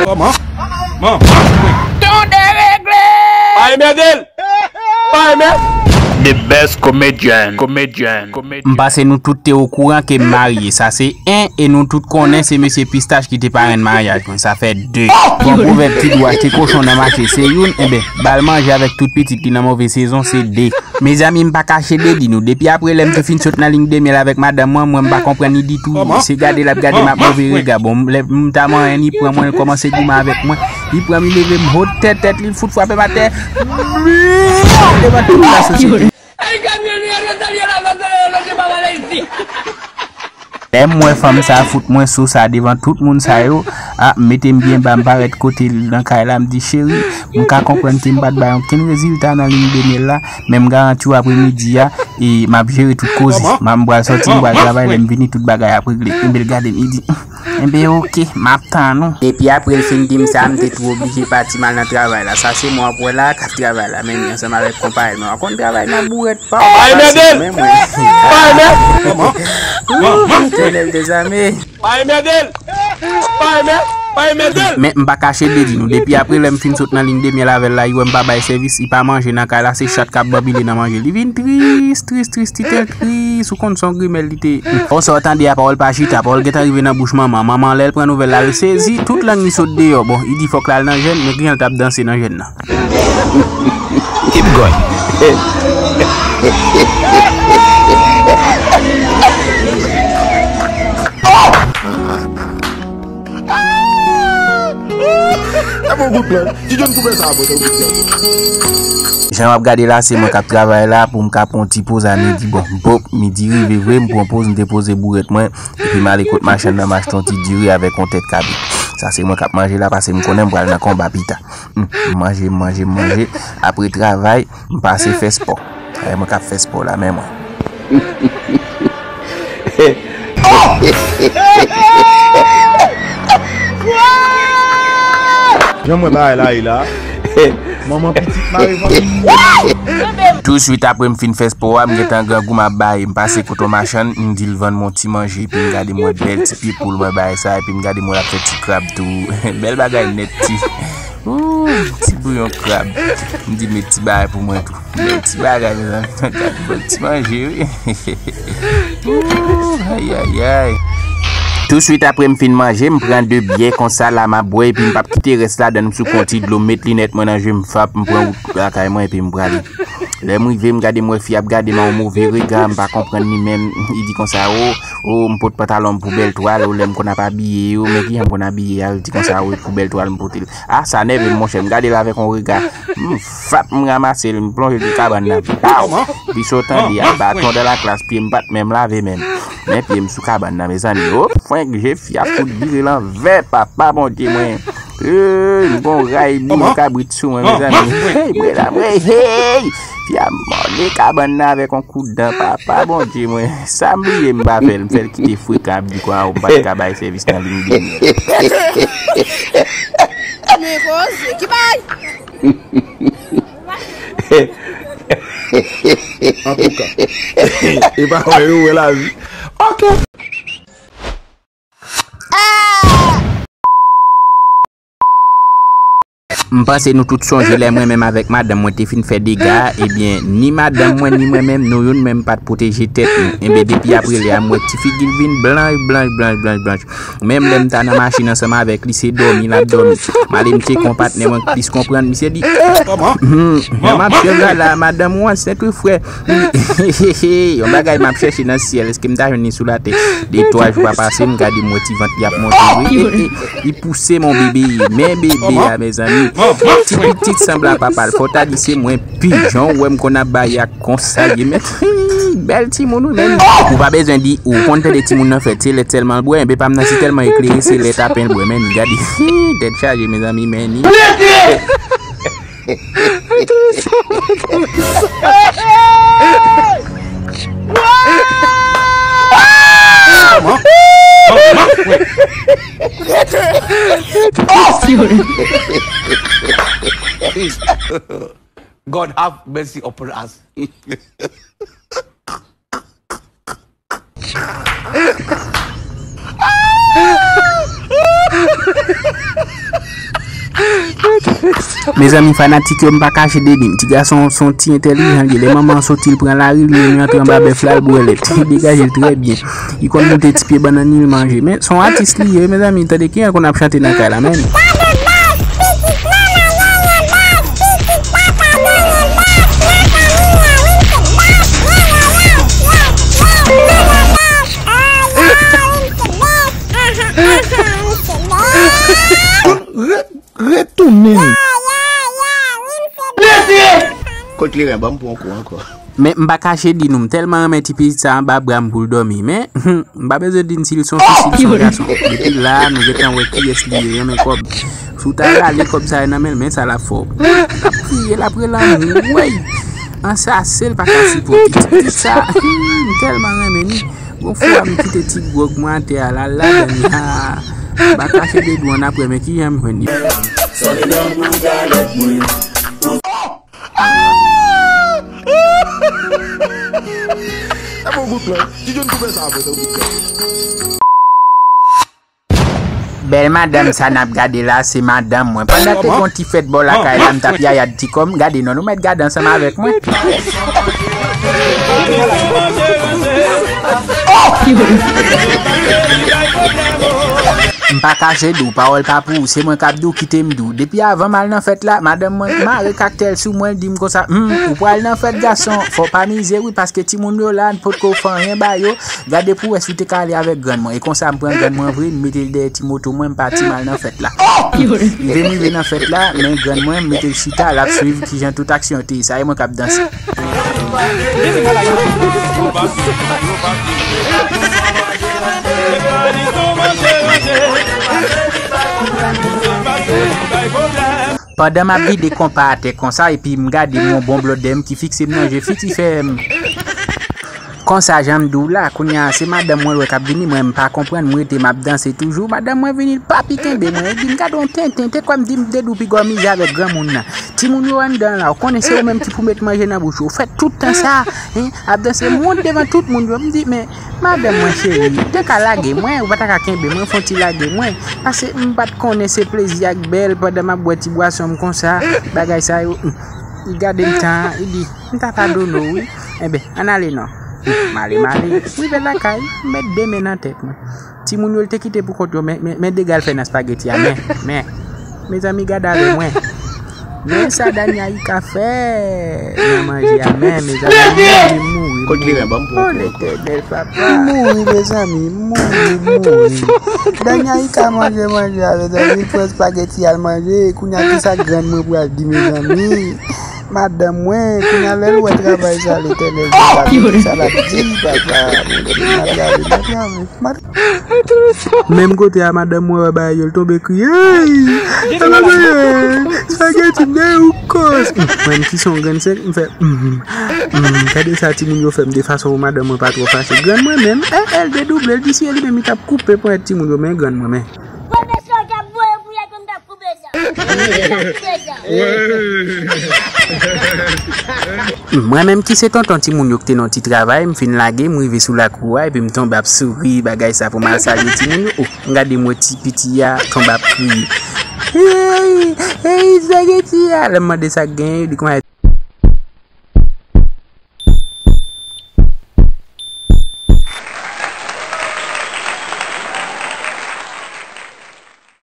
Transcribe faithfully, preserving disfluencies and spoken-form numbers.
Kòman? Man. Tonde regle! Pa enmède l! Pa enmède! The best comedian, comedian, comedian. M panse nou tout te okouran ke m marye. Sa se en, e nou tout konnen se mesye Pistach ki te parenn maryaj mwen. Sa fè de. Bon, pwovèb ti dwa achte kochon nan mache, se youn, enben, ba l manje avèk tout pitit li nan move sezon, se de. Mezanmi, m pa kache de di nou. Depi apre lè m te fin sot nan liy de myèl avèk madanm mwen, mwen m pa konprann li ditou. Se gade l ap gade m ak move rega. Bon, lè m ta manyen, li pran mwen, li kòmanse goumen avèk mwen. Li pran m, li leve m, ho tèt, tèt li, l fout frape m atè. Devan tout lasosyete. Lè m wè fanm sa a fout mwen so sa devan tout moun sa yo, a, m mete m byen ba, m parèt kote l nan kay la, m di, cheri, m ka konprann ke m pa t bay okenn rezilta nan liy de myèl la, men m garanti w apremidi a, e m ap jere tout koze. M ap, m pral sòti, m pral travay, lè m vini, tout bagay ap regle. Enben, l gade m, li di, enben, oke, m ap tann ou. Epi apre l fin di m sa, m te tou oblije pati m al nan travay la. Sa se mwen w ap wè la k ap travay la, men ansanm avèk konpayèl mwen. W konn travay nan bourèt. Pa enmède l! Pa enmède! Etènèl dezame. Pa enmède l! Pa enmède! Pa enmède l! Men m pa kache de di nou. Depi apre lè m fin sot nan liy de myèl avè l la, li wè m pa bay sèvis, li pa manje nan kay la, se chat k ap banbile nan manje. Li vin tris, tris, tris, tris, tris. Ou konn se yon grimèl li te. O sa w tande a, pawòl pa chita, pawòl gentan rive nan bouch manman. Manman, lè l pran nouvèl la, l sezi, tout lang li sot deyò. Bon, li di fòk l al nan jèn, men kijan l t ap danse nan jèn nan? Keep going. Sa bon gout blan. Ti John koupe sa apre, sa gout blan. Jan w ap gade la, se mwen k ap travay la pou m ka pran yon ti poz a midi. Bon, bòk, midi rive vre, m pran poz, m te poze bourèt mwen. Epi m ale kot machann nan, m achte yon ti diri avèk yon tèt kabrit. Sa se mwen k ap manje la, paske m konnen m pral nan konba pita. Hmm, m manje, m manje, m manje. Apre travay, m pase fè spò. E mwen k ap fè spò la, men mwen. Jan m wè bagay la ye la. Manman pitit mare fanmi. Touswit apre m fin fè spò a, m gentan grangou, m ap bay, m pase kote yon machann, m di l vann mwen yon ti manje, epi m gade m wè bèl ti pye poul mwen bay sa, epi m gade m wè l ap fè ti krab tou. Bèl bagay nèt, ti. Ooh, ti bouyon krab. M di met ti bagay pou mwen tou. Bèl ti bagay, mezanmi. Gade bèl ti manje, wi. Ooh, ay, ay, ay. Touswit apre m fin manje, m pran de byè konsa la, m ap bwè, epi m p ap kite rès ladann, m sou konti dlo, m met linèt mwen nan je, m fap, m pran wout lakay mwen, epi m prale. Lè m rive, m gade, m wè fi ap gade m a yon move rega, m pa konprann li menm. Li di konsa, o, o, m pot pantalon m pou bèl twal, o, lè m konn ap abiye yo, men kijan m konn abiye a, li di konsa, o, pou bèl twal m pote l. A, sa nève m, monchè, m gade l avèk yon rega. M fap, m ranmase l, m plonje l nan kabann nan. Paw! Epi sa w tande a, baton dans la classe, pye m pa t menm lave menm. Men pye m sou kabann nan, mezanmi. O, frenk, je fi a fout vire l anvè, papa Bondye mwen. Ey, m gon ray bouyon kabrit sou mwen, mezanmi. Hey, mwen la, mwen, hey! Fi a mòde kabann nan avèk yon kout dan, papa Bondye mwen. Sa m bliye m pa fè l, m fè l kite frekan ap di kwa, ou m pa t ka bay sèvis nan liy de myèl. Men koze, ki bay? Antouka, e pa wè yo wè lavi. Ok. M panse nou tout sonje lè mwen menm avèk madanm mwen te fin fè dega, ebyen, ni madanm mwen, ni mwen menm, nou youn menm pa t pwoteje tèt nou. Ebyen, depi apre lè a, m wè ti figi l vin blanch, blanch, blanch, blanch, blanch. Menm lè m ta nan machin ansanm avèk li, se dòmi l ap dòmi. M ale m tcheke yon patnè mwen k plis konprann, misye di, hmm, jan m ap jwe la, madanm ou ansent wi, frè. Yon bagay m ap chèche nan syèl, èske m ta jwenn li sou latè? De twa jou pa pase, m gade m wè ti vant li ap monte vre. E, e, li pouse mon bebe, men bebe a, mezanmi. Ti pitit sanble a papa l, fò w ta di se mwen, pijan w wè m konn ap bay ak konsa l ye, men. Bèl timoun wi, men. Ou pa bezwen di, ou konn tande timoun nan fè, se lèt sèlman l bwè, enben pa m nan se tèlman eklere, se lèt apèn l bwè, men gade. Tèt chaje, mezanmi, men. God have mercy upon us. Mezanmi, fanatik yo, m pa kache Deni. Ti gason se yon ti entèlijan li ye. Lè manman an soti, l pran lari, li menm li antre anba bèf la, l bwè lèt. Li degaje l trè byen. Li konn moute ti pye bannann li, l manje. Men se yon atis li ye, mezanmi, tande kijan l konn ap chante nan kay la, men. Ret, retounen. Kot kleren, ban m pran yon kou ankò. Men m pa kache di nou, m tèlman renmen ti pitit sa anba bra m pou l dòmi. Men, m pa bezwen di n si l se yon fi, si l se yon gason. Depi la, nou gentan wè kiyès li ye, renmen kòb. Si w ta rale kòb sa yo nan men l, men sa l ap fè w. L ap kriye, l ap rele anmou, wey! Ansase l pa ka sipòte. Ti pitit sa, m tèlman renmen li. Gon fwa m kite ti gwòg mwen atè a, l al ladan li. Ha! M pa kache de dwòn apre, men kijan m jwenn li. Bèl madanm sa n ap gade la, se madanm mwen. Pandan te gon ti fèt bò lakay la, m t ap yayad ti kò m, gade non, nou mèt gade ansanm avèk mwen. M pa kache di w, pawòl pa pou ou, se mwen k ap di w, kite m di w. Depi avan m al nan fèt la, madanm mwen mare kaktè l sou mwen, l di m konsa, hmm, ou pral nan fèt gason, fò w pa mize wi, paske timoun yo la, n potko fè anyen ba yo. Gade pou w wè si w te ka ale avèk grann mwen. E konsa, m pran grann mwen vre, m mete l dèyè ti moto mwen, m pati, m al nan fèt la. Rive m rive nan fèt la, men grann mwen, m mete l chita, l ap swiv kijan tout aksyon yo te ye. Sa e mwen k ap danse. Pandan m ap vide konpa atè konsa, epi m gade m yon bon blòdè m ki fikse m nan je, fiti fè m. Konsa, jan m di w la, kounye a, se madanm mwen l wè k ap vini, mwen, m pa konprann, m rete, m ap danse toujou. Madanm mwen vini, l pa pi kenbe mwen, li di m, gade yon tenten, te kwè m di m te di w piga w mize avèk granmoun nan. Timoun yo anndan la, ou konnen se ou menm ki pou met manje nan bouch yo. Ou fè tout tan sa, hein, ap danse, m wont devan tout moun yo. M di, men, madanm mwen cheri, ou te ka lage mwen, ou pa ta ka kenbe mwen, fè yon ti lage mwen. Paske m pa t konnen se plezi ak bèl pandan m ap bwè ti bwason m konsa, bagay sa yo. Li gade m tan, li di, m ta padone w wi. Enben, ann ale non. M ale, m ale. M rive lakay, m met de men nan tèt mwen. Timoun yo l te kite pou kont yo, men, men, men dega l fè nan spageti a, men, men. Mezanmi, gade avè mwen. Men sa Dani Ayika fè nan manje a, men, mezanmi, m mouri, m mouri. Kot kleren, ban m pran yon kou ankò. Oh, Letènèl, papa. M mouri, mezanmi, m mouri, m mouri. Dani Ayika manje manje a, mezanmi, l pran spageti a, l manje, kounye a, kisa grann mwen pral di, mezanmi? Madanm mwen, kounye a lè l wè travay sa, Letènèl, sa l ap di, papa, m ap gade, m ap gade, m ap gade. Menm kote a, madanm mwen wè bagay yo, l tonbe kriye, hey! Sa pa mwen, spageti m dèyè ou kòs. Mwen, m ki se yon grenn senk, m fè, mm, mm, gade sa timoun yo fè m de fason pou madanm mwen pa twò fache. Grann mwen menm, eh, eh, l dedouble, l di si e li menm, li t ap koupe ponyèt timoun yo, men grann mwen, men. Pwofesè, w t ap voye pou yè ke m t ap koupe sa. Mwen menm ki se tonton timoun yo ki te nan ti travay, m fin lage, m rive sou lakou a, epi m tonbe ap souri, bagay sa pou m al salye timoun yo. Oh, m gade m wè ti piti a tonbe ap kriye. Hey, hey, spageti a! Lè m mande sa k genyen, li konn